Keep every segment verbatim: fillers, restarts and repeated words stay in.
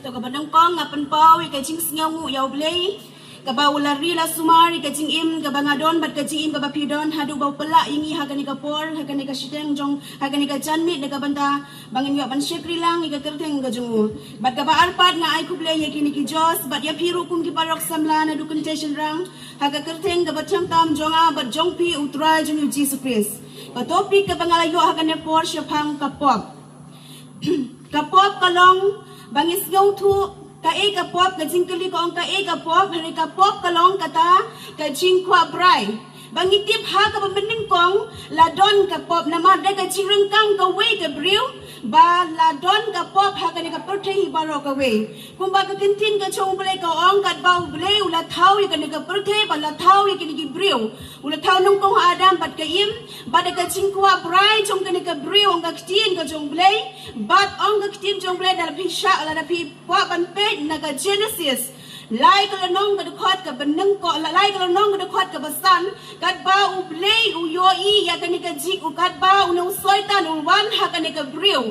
To kaba nyngkong nga pynpaw ïa ka jingsngewnguh ïa U Blei kaba u la ri la sumar ïa ka jingim kaba nga don bad ka jingim kaba phi don haduh ba u pynlah ïa ngi ha kane ka por, ha kane ka shiteng jong, ha kane ka janmiet na ka bynta ba ngin ïoh ban shakri lang ïa ka kyrteng ka jong u. Bad kaba ar pat nga ai khublei ïa kine ki judge bad ïa phi ruh kum ki paralok samla naduh kynthei shynrang ha ka kyrteng kaba thiang tam jong nga bad jong phi U Trai jong ngi U Jisu Khrist. Ka topic kaba nga la ïoh ha kane por shaphang ka pop. Ka pop ka long ba ngi sngewthuh kaei ka pop, ka jingkylli ka ong kaei ka pop, hynrei ka pop ka long kata ka jingkwah brai. Ba ngi tip ha kaba mynnyngkong la don ka pop namar da ka jingryngkang kawei ka briew ba la don ka pop ha kane ka pyrthei hi baroh kawei. Kumba ka ktien ka jong U Blei ka ong katba U Blei u la thaw ïa kane ka pyrthei bad la thaw ïa kine ki briew. U la thaw nyngkong ha Adam bad ka Im, bad da ka jingkwah brai jong kane ka briew ong ka ktien ka jong U Blei, bad ong ka ktien jong U Blei lada phi shah lada phi kwah ban peit na ka Genesis. Lai ka lynnong ka dkhot kaba nyngkong, lai ka lynnong ka dkhot kaba san, katba U Blei u ïohi ïa kane ka jing, u katba une u Soitan u wan ha kane ka briew.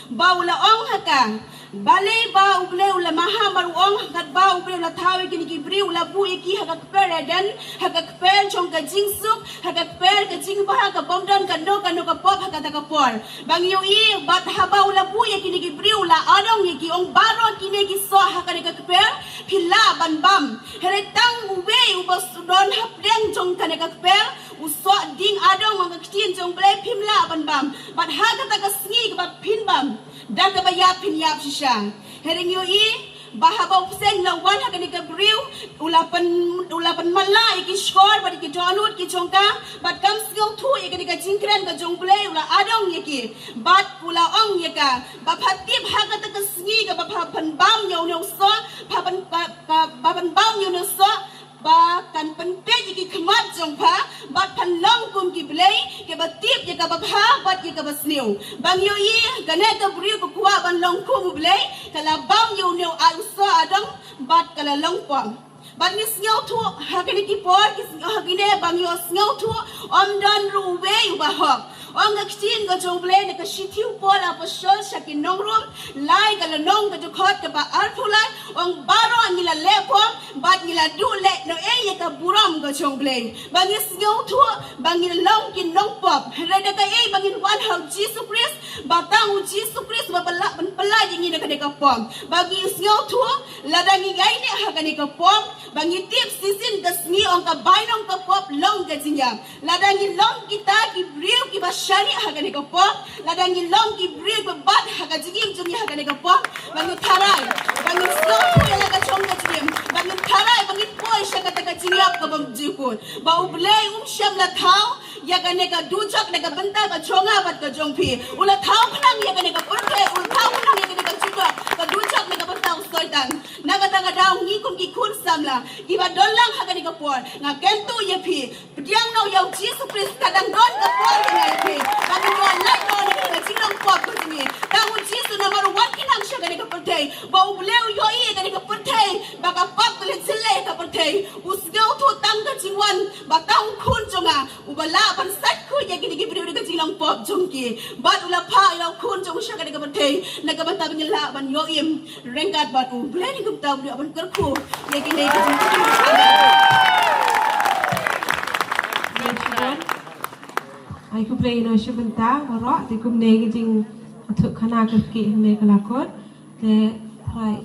Ba u la ong ha ka. Balei ba U Blei u la maham bad u ong katba U Blei u la thaw ïa kine ki briew u la buh ïa ki ha ka kper Eden, ha ka kper jong ka jingsuk, ha ka kper ka jingbha ka bym don kano kano ka pop ha kata ka por. Ba ngi ïohi bad haba u la buh ïa kine ki briew u la adong ïa ki ong baroh kine ki soh ha kane ka kper phi lah ban bam. Hynrei tang uwei uba don hapdeng jong kane ka kper u soh dieng adong ong ka ktien jong U Blei phim lah ban bam. Bad ha kata ka sngi kaba phin bam da kaba ïap phin ïap shisha. Hynrei ngi ïohi ba haba u bseiñ u la wan ha kane ka briew u la pyn, u la pynmatlah ïa ki shkor bad ïa ki dohnud ki jong ka bad kam sngewthuh ïa kane ka jingkren ka jong U Blei u la adong ïa ki bad u la ong ïa ka ba pha tip ha kata ka sngi kaba pha pynbam ïa une u soh, pha pyn, ba, ba, ba pynbam ïa une u soh ba kan pynpeit ïa ki khmat jong pha bad phan long kum ki blei kiba tip ïa kaba bha bad ïa kaba sniew. Ba ngi ïohi kane ka briew ka kwah ban long kum u Blei ka la bam ïa une u soh adong bad ka la long pop. Bad ngi sngewthuh ha kine ki por ki sngew ha kine ba ngi ïoh sngewthuh ym don ruh uwei uba hok. Ong ka ktien ka jong U Blei na ka shithi u Paul apostol sha ki nong Rom, lai ka lynnong ka dkhot kaba arphew lai, ong baroh ngi la leh pop bad ngi la duh leh noh ïa ka burom ka jong U Blei. Ba ngi sngewthuh ba ngi long ki nongpop. Hynrei da kaei ba ngin wan ha U Jisu Khrist, ba tang U Jisu Khrist ba pynlah, ban pynlah ïa ngi na kane ka pop. Ba ngi sngewthuh lada ngi ïaineh ha kane ka pop ba ngi tip shisien ka sngi ong ka bainong ka pop long ka jingïap. Lada ngi long kita ki briew kiba shaniah ha kane ka pop, lada ngi long ki briew ba bat ha ka jingim jong ngi ha kane ka pop, ba ngi tharai ba ngi sngewthuh ïa la ka jong ka jingim, ba ngi tharai ba ngi poi sha kata ka jingïap kaba jukut. Ba U Blei um shym la thaw ïa kane ka dujok na ka bynta ka jong nga bad ka jong phi. U la thaw khnang ïa kane ka pyrthei, u la thaw khnang ïa kane ka dujok, ka dujok na ka bynta u Soitan. Na kata ka daw ngi kum ki khun samla kiba don lang ha kane ka por, nga kyntu ïa phi, pdiang noh ïa U Jisu Khrist, ka dang don ka por ka ngai phi. Ka dang don lait noh na ka jinglong pop ka jong ngi. Tang U Jisu namar u wan khnang sha kane ka pyrthei ba U Blei u ïohi ïa kane ka pyrthei ba ka pop ka la jyllei ka pyrthei. U sngewthuh tang ka jingwan ba tang u khun jong nga uba lah ban sait khuid ïa kine ki briew da ka jinglong pop jong ki. Bad u la phah ïa u khun jong u sha kane ka pyrthei na ka bynta ba ngin lah ban ïoh im ryngkat bad u. Blei ni kumta u ban kyrkhu ïa kine ki jingkyrkhu. Ai khublei ïa u Shibynta baroh te kumne ki jingïathuhkhana ka ki hangne ka la kut te phai.